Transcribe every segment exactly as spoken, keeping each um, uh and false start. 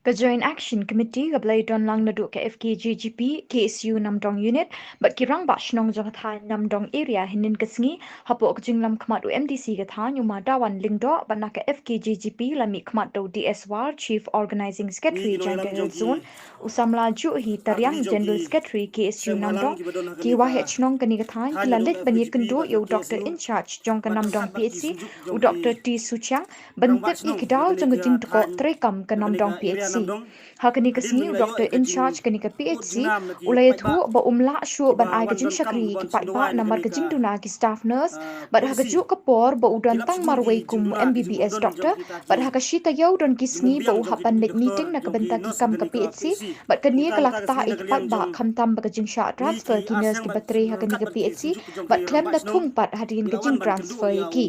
Ka Joint Action Committee kaba la ïadon lang naduh ka F K J G P, K S U Namdong Unit bad ki rangbah shnong jong ka thaiñ Namdong Area hynnin ka sngi, hapoh ka jinglam khmat u M D C ka thaiñ u Ma Dawan Lyngdoh bad na ka F K J G P la mih khmat da u D S War, Chief Organising Secretary Jaintia Hills Zone, u Samla Juhi Tariang, General Secretary K S U Namdong. Ki waheh shnong kane ka thaiñ ki la leit ban ïakynduh ïa u Doctor in charge jong ka Namdong P H C, u Doctor T Suchiang, ban tip ïa ki daw jong ka jingtkoh treikam ka Namdong P H C. Ha kane ka sngi u Doctor in charge kane ka P H C u la ïathuh ba um lah shuh ban ai ka jingshakri ïa ki paidbah namar ka jingduna ki staff nurse, bad ha kajuh ka por ba u don tang marwei kum M B B S doctor, bad ha ka shi taïew don ki sngi ba u hap ban leit meeting na ka bynta ki kam ka P H C, bad kane ka la ktah ïa ki paidbah khamtam ba ka jingshah transfer ki nurse kiba trei ha kane ka P H C, bad khlem da thung pat hadien ka jingtransfer ïa ki.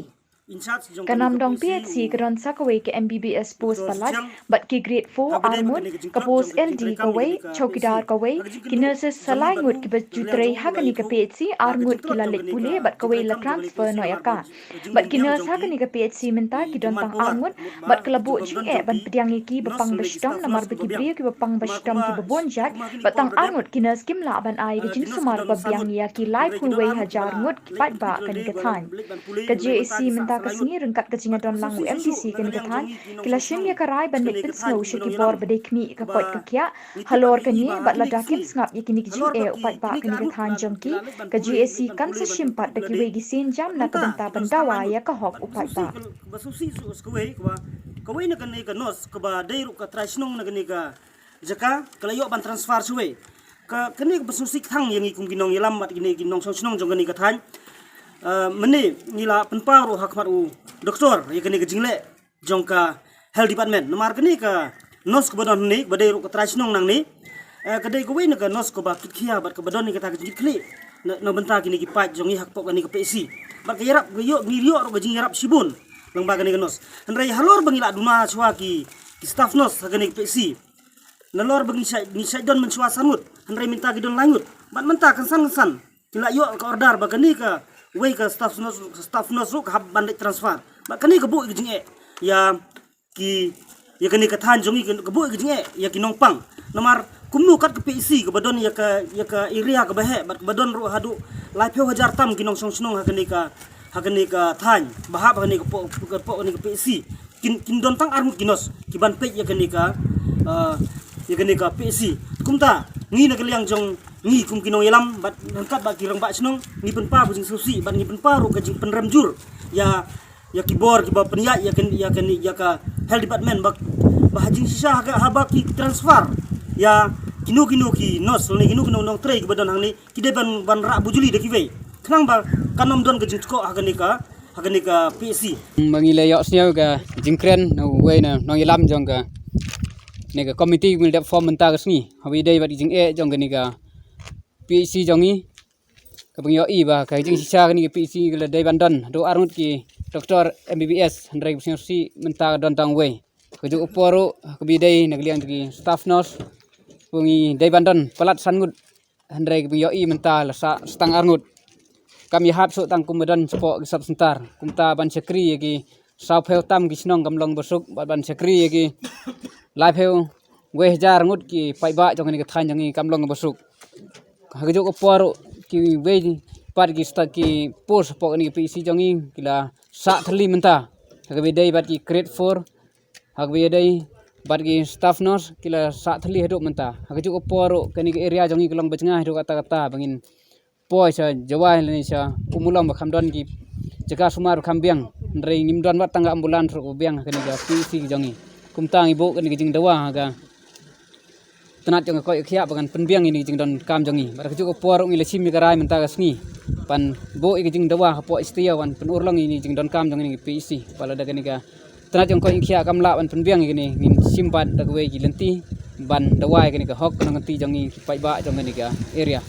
Ka Namdong P H C ka don sa kawei ka M B B S post ba lait, bad ki grade four ar ngut, ka post L D kawei, chowkidar kawei, ki nurses sa lai ngut kiba ju trei ha kane ka P H C, ar ngut ki la leit pule bad kawei la transfer noh ïa ka. Bad ki nurse ha kane ka P H C mynta ki don tang ar ngut, bad ka la buh jingeh ban pdiang ïa ki ba pang ba shitom namar ba ki briew kiba pang ba shitom kiba bun jait, bad tang ar ngut ki nurse kim lah ban ai ka jingsumar ba biang ïa ki laiphew wei hajar ngut ki paidbah kane ka thaiñ. Ka J A C mynta ka sngi ryngkat ka jingïadon lang u M D C kane ka thaiñ ki la shim ïa ka rai ban leit pynsngew sha ki bor ba dei khmih ka koit ka khiah halor kane, bad lada kim sngap ïa kine ki jingeh u paidbah kane ka thaiñ jong ki, ka J A C kan sa shim pat da kiwei ki sienjam na ka bynta ban dawa ïa ka hok u paidbah. Kaba sngewsih shuh kawei, kaba kawei na kane ka nurse kaba dei ruh ka trai shnong na kane ka jaka, ka la ïoh ban transfer shawei. Ka kane kaba sngewsih kthang ïa ngi kum ki nongïalam bad kine ki nongshong shnong jong kane ka thaiñ. Ah, mynne ngi la pynpaw ruh ha khmat u doktor ïa kane ka jingleh jong ka health department. Namar kane ka nurse kaba don hangne, kaba dei ruh ka trai shnong nangne, eh, ka dei kawei na ka nurse kaba kitkhia bad kaba don ïa kata ka jingkitkhlieh na, na bynta kine ki paid jong ngi hapoh kane ka P H C. Bad ka ïarap, ka ïoh, ngi ïoh ruh ka jingïarap shibun lyngba kane ka nurse. Hynrei halor ba ngi la duna shuwa ki, ki staff nurse ha kane ka P H C, nalor ba ngi shait, ngi shait don mynshuwa san ngut, hynrei mynta ki don lai ngut. Bad mynta kynsan kynsan ki la ïoh ka order ba kane kawei ka staff nurse, staff nurse ruh ka hap ban leit transfer. Bad kane ka buh ïa ka jingeh ïa ki, ïa kane ka thaiñ jong ngi, ka buh ïa ka jingeh ïa ki nongpang. Namar kumno kat ka P H C kaba don ïa ka, ïa ka area kaba heh bad kaba don ruh haduh laiphew hajar tam ki nongshong shnong ha kane ka, ha kane ka thaiñ, ba hap ha kane ka poh, ka poh kane ka P H C. Kin, kin don tang ar ngut ki nurse ki ban peit ïa kane ka, ah, ïa kane ka P H C. Kumta ngi na ka liang jong ngi kum ki nongïalam bad ryngkat bad ki rangbah shnong ngi pynpaw ka jingsngewsih bad ngi pynpaw ruh ka jingpynrem jur ïa, ïa ki bor kiba pynïaid ïa kane, ïa kane, ïa ka health department ba, ba ha jingshisha ha ka, haba ki transfer ïa kino kino ki nurse ne kino kino nongtrei kiba don hangne, ki dei ban, ban rah bujli da kiwei khnang ba kan ym don ka jingtkoh ha kane ka, ha kane ka P H C. Ba ngi la ïohsngew ka jingkren na uwei na nongïalam jong kane ka committee ba ngi la dep form mynta ka sngi, haba ïadei bad ka jingeh jong kane ka P H C jong ngi. Kaba ngi ïohi ba ka jingshisha kane ka P H C ka la dei ban don haduh ar ngut ki doktor M B B S, hynrei kaba sngewsih mynta ka don tang uwei. Kajuh ka por ruh kaba ïadei na ka liang ki staff nurse, ba ngi dei ban don palat san ngut, hynrei kaba ngi ïohi mynta la sah sa tang ar ngut. Kam ïahap shuh tang kumba don shapoh ki sub center. Kumta ban shakri ïa ki sawphew tam ki shnong kam long ba suk, bad ban shakri ïa ki laiphew wei hajar ngut ki paidbah jong kane ka thaiñ jong ngi kam long ba suk. Ha kajuh ka por ruh kiwei pat ki sta-, ki post hapoh kane ka P H C jong ngi ki la sah thylli mynta. Ha kaba ïadei bad ki grade four, ha kaba ïadei bad ki staff nurse ki la sah thylli haduh mynta. Ha kajuh ka por ruh kane ka area jong ngi ka long ba jngai haduh katta katta ba ngin poi sha Jowai lane sha Ummulong ba kham don ki jaka sumar ba kham biang. Hynrei ngim don wat tang ka ambulance ruh ba biang ha kane ka P H C jong ngi. Kumta ngi buh kane ka jingdawa ha ka tnat jong ka koit ka khiah ba kan pynbiang ïa kane ka jingdonkam jong ngi. Bad ha kajuh ka por ruh ngi la shim ïa ka rai mynta ka sngi ban buh ïa ka jingdawa hapoh S T O ban pynurlong ïa kane ka jingdonkam jong ngi ha kane ka P H C. Bad lada kane ka tnat jong ka koit ka khiah kam lah ban pynbiang ïa kane, ngin shim pat da kawei ki lynti ban dawa ïa kane ka hok ka nongkynti jong ngi ki paidbah jong kane ka area.